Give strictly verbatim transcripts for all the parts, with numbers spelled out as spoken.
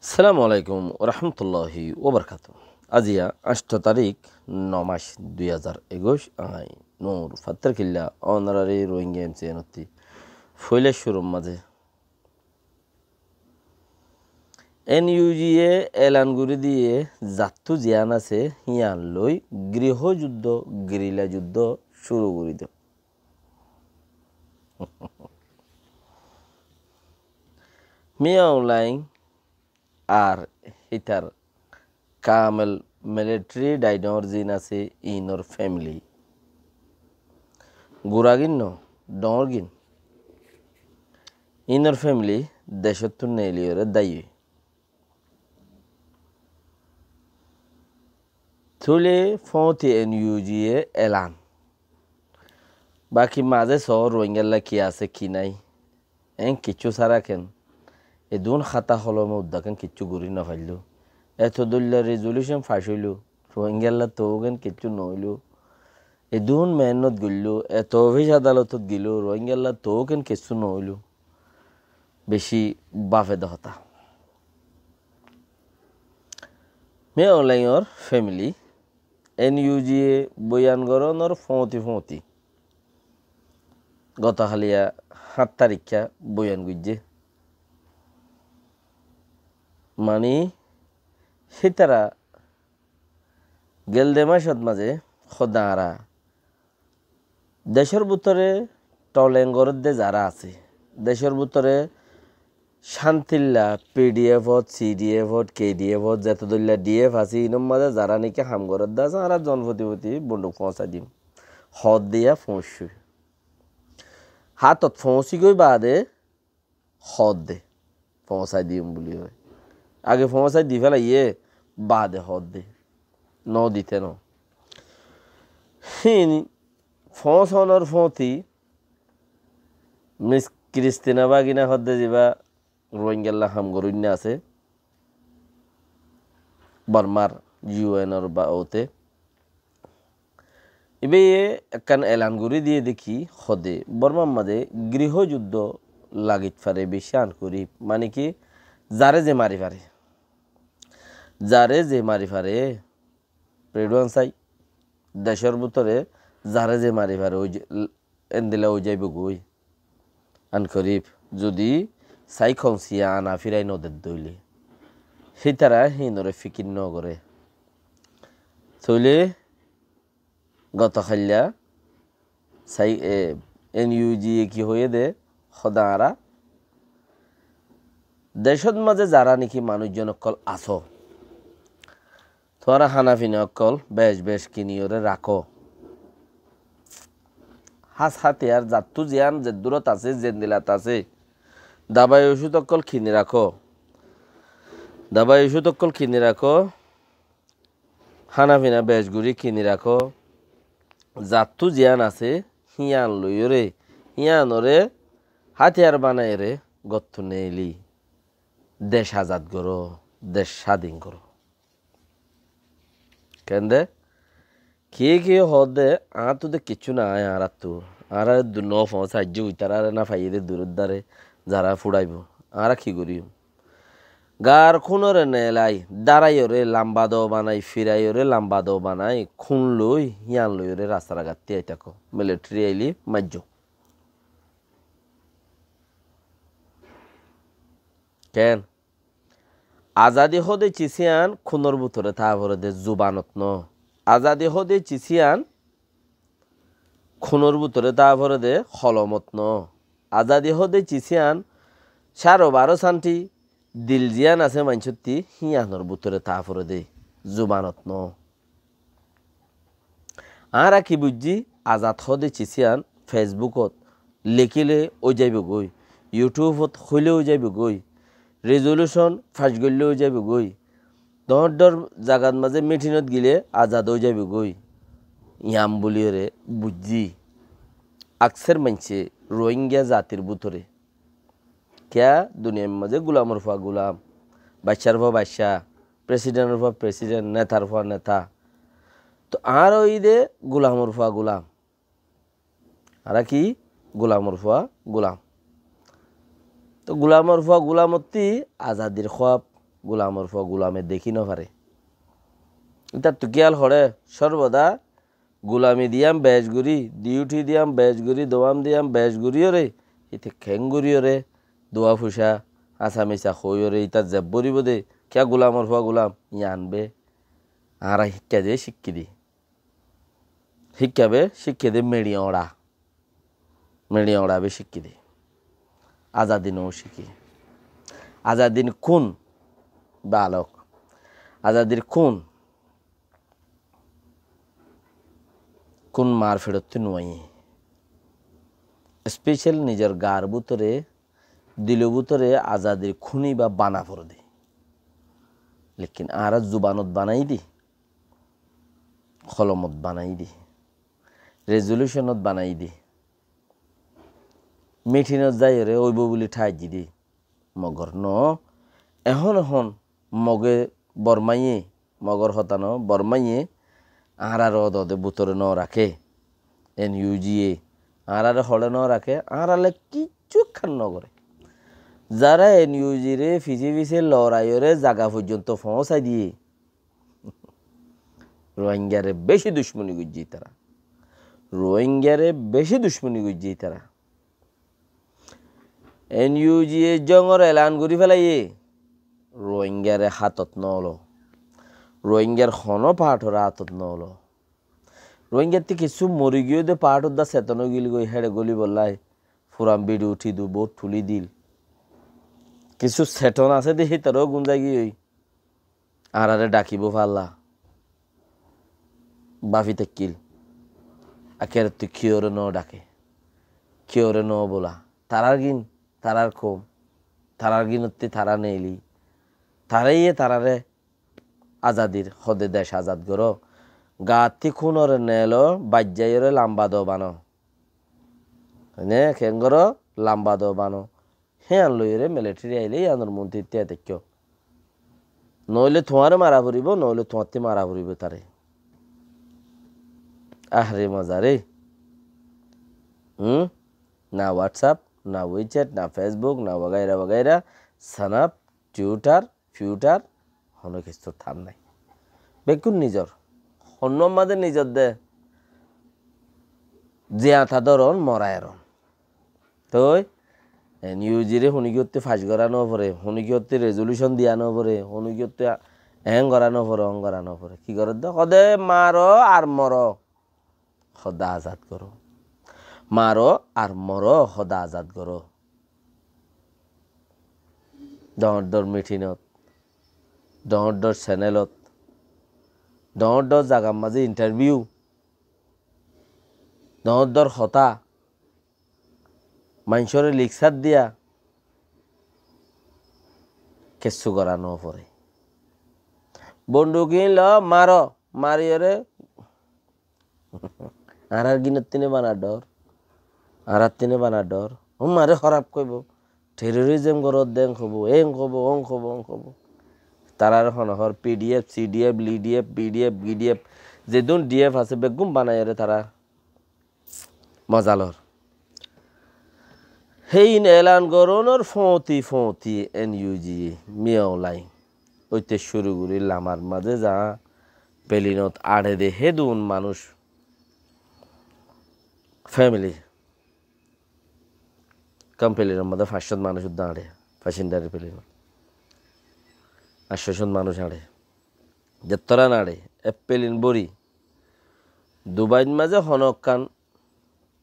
Assalamu alaikum warahmatulláhi wabarakátuhu. Aziya añctho tarík, no mac, dui házar ekuic, añí Nur Fattar Killa, ónorari Rohingya M C N ottí. Foila cúrur mazé N U G e elan gorí diyé, zattú ziyán asé, híyan loi griho juddho, gerilla juddho cúru gorí do. Min Aung Hlaing ar hítar kamel military daidor zin asé, inor family. Guragin no, dóñrgin. Inor family decóttu neeliyóre daiye. Tóile fóñti N U G e elan. Baki mazé soó Rohingyalla ki asé, ki nái. En kiccú sára ken. Edún háta holome uddá ken kiccú gorí nofaillú. Eto dóilla resolution fac óilu, Rohingyalla toóu ken kiccú noóilu. Edún meénnot goillú, eto ofis adalotot gilú, Rohingyalla toóu ken kiccú noóilu. Beci bafe de hotá. Min Aung Hlaingor family, N U G e boyan gorónor fóñti fóñti. Goto háliya hát tarikká boyan goijjé. Mani, hítara gelde macot mazé hodára decór bútore toleng gorédde zará asé, decór bútore cántilla P D F ot, C D F ot, K D F ot, zeto dóilla D F asé, inor mazé zará niki ham gorédde asé, añára zonfoti foti bonduk foóñsai dim. Hoódde yá foóñsoi. Hátot foóñsi goi baade hoódde, foóñsai diyum buli hoói. Age foóñsai di félaiyé, baade hoódde. No dite no. Híin foóñsonor fóñti Miss Christina Bagina hoódde, ziba Rohingyalla ham goróinna asé, Bormar U N or baute. Íbaye ekkán elan gorí diyé de ki, hóde Bormar mazé griho juddho lagit fare, beci an gorib, mani ki, zaré ze mari fare, zaré ze mari fare, Redwan sai, decór bútore zaré ze mari fare, ói ze, endilla ói zaibo goi. An gorib, zodi sai kouñsiya ana firai no dedde óile, hítara híinore fikir no gore. Tóile goto háilla sai, e, N U G e ki hoiyé de, hóde añára decót mazé zará niki manúic zon ókkol asó, tuáñra hána fina ókkol bec bec kiniyóre rakó. Hás hátiyar zattú ziyán zeddúrot asé, zendilat asé, dabai ocút ókkol kini rakó. Dabai ocút ókkol kini rakó. Hána fina bec gorí kini rakó. Zattú ziyán asé, híyan loiyóre, híyanore hátiyar banaiyóre gottú neeli dec azad goró, dec sádin goró. Kende? Kiyé kiyé hoódde, añáttu de kiccú nái, añárattu. Añára du-, no foóñsa aijjó, itarare na faiyé de duróddare, zará fuçaibó. Añára ki goríyum? Gaar kúnore neelai, dáraiyóre lamba doo banai, firaiyóre lamba doo banai, kún loi, híyan loiyóre rastara gattí ai táko. Militeri ailé maijjó. Ken? Azadi hóde cisíyan kúnor bútore táa foré de, zubanot no. Azadi hóde cisíyan kúnor bútore táa foré de, holomot no. Azadi hóde cisíyan cáro baró santi dil ziyán asé maincótti, híyanor bútore táa foré de, zubanot no. Añára ki buijjí, azad hóde cisíyan Fesbukot lekíle ói zaibogói, Yutubot hoilé ói zaibogói, rezolucon fac goillé ói zaibogói, dhoóñr dhoóñr zagat mazé mitinot gilé azad ói zaibogói, yián buliyóre buijjí. Akser maincé Rohingya zatir bútore Kiyá duniyair mazé gulamor fua gulam, baccar fua bacca, presidentor fua president, netar fua neta. Toh añára óiyi de gulamor fua gulam. Añára ki? Gulamor fua gulam. Toh gulamor fua gulamottí azadir hóab gulamor fua gulame dekí nofaré. Ítattú kiyál horé, sórbodá gulami diyam bec gorí, diyuthi diyam bec gorí, dowam diyam bec goríyoré, íte keéngoríyoré, duwa fucá, háñsa misa hoóiyoré, ítar zeb bóribo dé, kiyá gulamor fua gulam, yián be. Añára híkka de, cíkki de. Híkka be, cíkki de meçi oñça. Meçi oñça be cíkki de. Azadi noó cíki. Azadi kún? Balok. Azadir kún? Kún mar feçottú nuaiyé. Especial nizor gar bútore, dilo bútore azadir kún íba bana fore de. Lekin añára zubanot banai di, holomot banai di, rezoluconot banai di, mitinot zaiyore óibo buli tháijji di. Mogor noó. Ehón ehón Moge Bormaye, Mogor hotá noó, Bormaye añárare ódode bútore noraké. N U G e añárare hoçé noraké, añárale kiccú ekkán nogoré. Zará N U G re fisé fisé loraiyore zaga foijjonto foóñsai diyé, Rohingyare beci ducmoni goijjé itará. Rohingyare beci ducmoni goijjé itará. N U G e jongor elan gorí felaiyé, Rohingyare hátot nolo. Rohingyar honó paáthore hátot nolo. Rohingyattú kissú mori giyé de paáthor dá seton óigilgoi, héçe gólibolla furan biçu thidu bout thuli dil. Kissú seton asé de hítaró gúm zai giyói. Añáráre dhakibóu falla. Báfi táikkil. Akérottú kiyóre nódhake, kiyóre nóbola. Tarár gín, tarár koum, tarár gínottí tará neeli. Taráye taráre azadir hode dec azad goró. Gaattí kúnore neelo, baijjaiyóre lamba doo bano. Ene keén goró, lamba doo bano. Híyan loiyóre militeri aile híyanor muúntu ittí táikko. Noóile tuáñre mara foribóu, noóile tuáñttí mara foribóu taré. Ahre moza re. Hum? Na WhatsApp, na WeChat, na Facebook, na wagaira wagaira, Snap, Twitter, fiuthar, honó kissú tár nái. Bekkún nizor. Honnúa mazé nizor de. Ziyata dóron, mora eron. Toi, N U G re honikiyótti fac gorá noforé, honikiyótti rezolucon diya noforé, honikiyótti eén gorá noforé, oón gorá noforé. Ki gorédde? Hode maro ar moro. Hoda azad goró. Maro ar moro, hoda azad goró. Dhoóñr dhoóñr mitinot, dhoóñr dhoóñr senelot, dhoóñr dhoóñr zagar mazé intarviu, dhoóñr dhoóñr hotá, maincóre liksár diya, kessú gorá noforé. Bonduk ín lo, maro, mariyóre añárar gínottí né bana dhor. Añárattí né bana dhor. Ó mare hóraf hoibóu. Terorizem goródde eén hoibóu, eén hoibóu, oón hoibóu, oón hoibóu. Taráre hone hoór P D F, C D F, L D F, B D F, B D F. Zedún D F asé beggún banaiyóre tará moza lor. Héin elan gorónor foóñti foóñti N U G Miyaulai óite cúru gorí lamar mazé za pelinot añçe de hédun manúic, femili. Ekkán pelinor mazé fañs cót manúic uddá añçe, fasinjarir pelinot. Fañs cót manúic añçe. Zettóra naçe, ek pelin bóri. Dubair mazé honókkán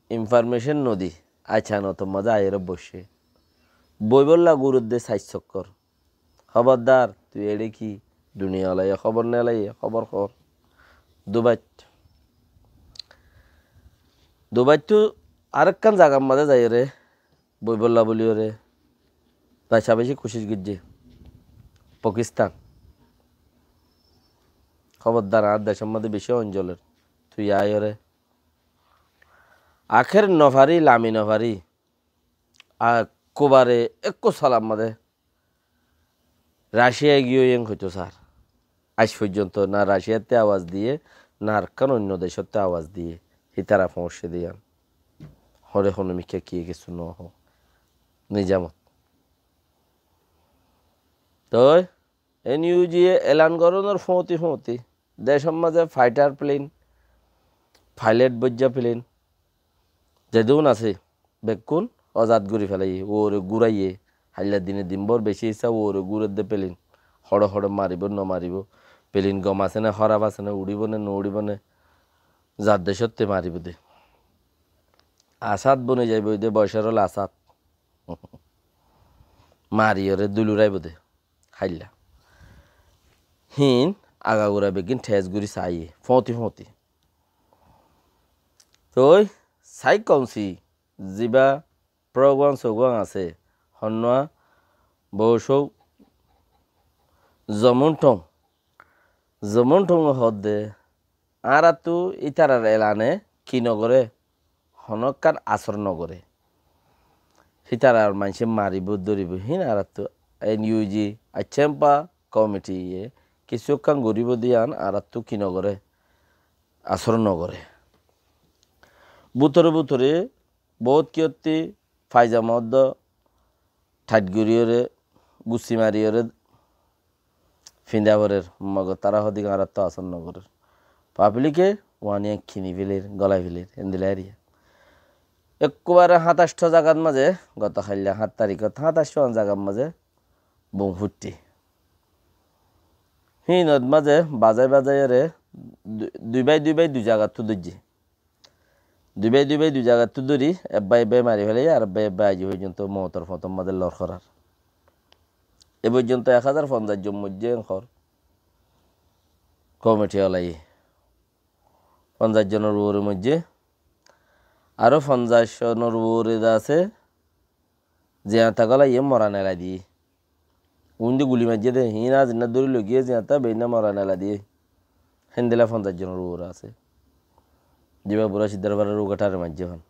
infarmecon nodi, acanotor mazé aiyóre boiccé. Boibólla guródde sair sokkor. Hóbordar, tui eçé ki duniyalaye hóbor nelaye, hóbor hoór. Dubait. Dubaittú arekkán zagar mazé zaiyóre, boibólla buliyóre, bacabaci kucíc goijjé. Pakistan. Hóbordar, añár decór mazé bicí oinzoler. Tui aiyóre. Akér nofarí, lami nofarí. Ekkubare ekku salar mazé Raciya giyói en hoitó sar. Aij foijjonto na Raciyattí awaz diyé, na arekkán oinno decóttí awaz diyé. Hítara foóñiccé de yián. Hóre hono mikká kiyé kessú nohó. Nizamot. Toi N U G e elan gorónor fúñti fúñti decór mazé faitar plen, failot boijjá plen, zedún asé, bekkún ozad gorí felaiyé, uore gúraiye, háilla dine din bór beci issá uore gúredde pelen. Hoçe hoçe maribó, no maribó, pelen gom asé né, hóraf asé né, uçibó né, no uçibó né, zar decótte maribó de. Asad boni zaibói de, Bocór ol Asad. Mariyóre duluraibó de, háilla. Híin agagura beggín thes gorí saiyé, fúñti fúñti. Toi sai kounsi zibá program sogram asé, honnúa bocóu zomun thong, zomun thong hoódde, añáráttu ítarar elane ki nogoré, honókkan asór nogoré. Hítarar maincé maribó, dóribó, híin añáráttu N U G, Accempa komitiye kissú ekkán goríbou de yían añáráttu ki nogoré, asór nogoré. Bútore bútore boóut kiyótti faizama óddo thait goríyoré, gusi mariyóre finda forer, mogor tará hoódde ki añáráttu asór nogorér. Pablike uániya kini féler, gólai féler, héndilla eriya. Ekkubare háñtaictho zagat mazé, goto háilla háñt tarikót háñtaictho zagat mazé bum fúitte. Híinot mazé bazai bazaiyóre du-, dui bái dui bái dui zagattú dóijje. Dui bái dui bái dui zagattú dóri, ek bái ek bái mari félaiyé, ar ek bái ek bái aijjó foijjonto moutor foñtor mazé lorkorar. E foijjonto ek házar fonzaic zon moijjé, en hoór komiti olaye. Fonzaic zonor uore moijjé. Aró fonzaic zonor uore de asé, ziyañta gólaiye moran elai diyé. Undi guli maijjé de, híin azinna dóri loi giyé ziyañta, beinna moran elai diyé. Héndilla fonzaic zonor uore asé. Zibá bura siddar farar uga thari maijjé fán.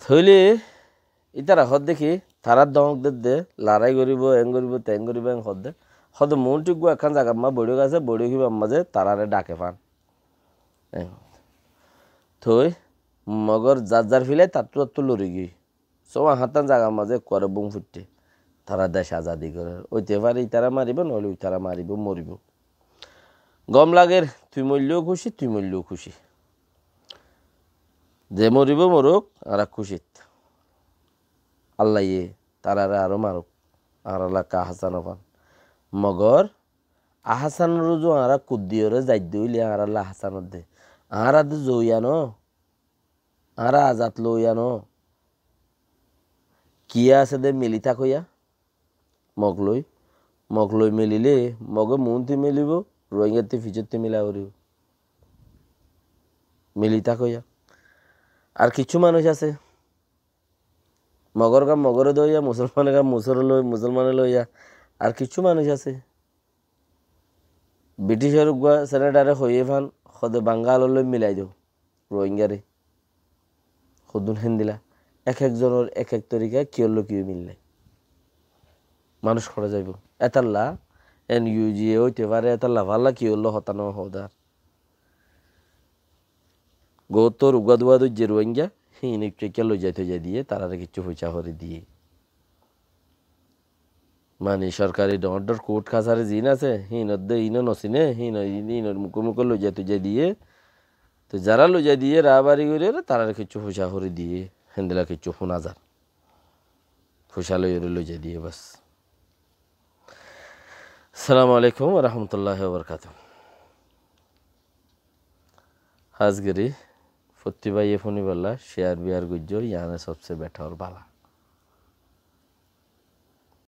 Tóile ítara hoódde ki, tará dóñk dedde, larái goríbou, eén goríbou, teén goríbou, eén hoódde. Hoódde muúnti uggúa ekkán zagat ma boiçók asé, boiçók íbar mazé taráre dhake fán. Eén. Toi mogor zar zar filai tattú tattú lori giyói. Sówa háñttan zagar mazé ekkuare bum fúitte. Tará dec azadi gorér. Óite fare ítara maribóu, noóile uitara maribóu, moribóu. Gom lager, tui moilleyó kúci, tui moilleyó kúci. Ze moribóu morouk, añára kúcit. Allaye taráre aró marouk. Añárálla ekká ahásano fán. Mogor ahásano ruzu añára kuddiyoré zaidde óile añárálla ahásano de. Añára de zouya no. Añára azad loiya no. Kiyé asé de mili tákoiya. Mog loi. Mog loi milile, moge muúnti milibóu, Ruáingattí fisótti mila foribóu. Mili tákoiya. Ar kiccú manúic asé. Mogor gam mogore doiya, musolmanor gam musor loi, musolmane loiya. Ar kiccú manúic asé. Briticor uggúa senetare hoiyé fán, hode Bangalor loi milai do, Ruáingare. Hodún héndilla. Ek ek zonor ek ek torika, kiyór loi kiyó millai. Manúic hoçé zaibóu. Étalla, N U G e óite fare, étalla falla kiyór loi hotá no hoódar. Goóttor uggúa duwa dóijje Ruáinga, híin ucca ucca loizai toizai diyé, taráre kiccú foicá hoóri diyé. Mani sorkari dhoóñr dhoóñr kuth kasari ziín asé, híinor de iíno nosiné, híino, híinor mukómukó loizai toizai diyé. Toi zará loizai diyé, raábari goríyoré, taráre kiccú foicá hoóri diyé, héndilla kiccú fúna zar. Foicá loiyoré loizai diyé bas. Assalamu alaikum wa rahmatullahi wa barakatuhu. Hás gorí fottí báiye fúnibálla share biyar goijjó, yiáne sobse betor bála.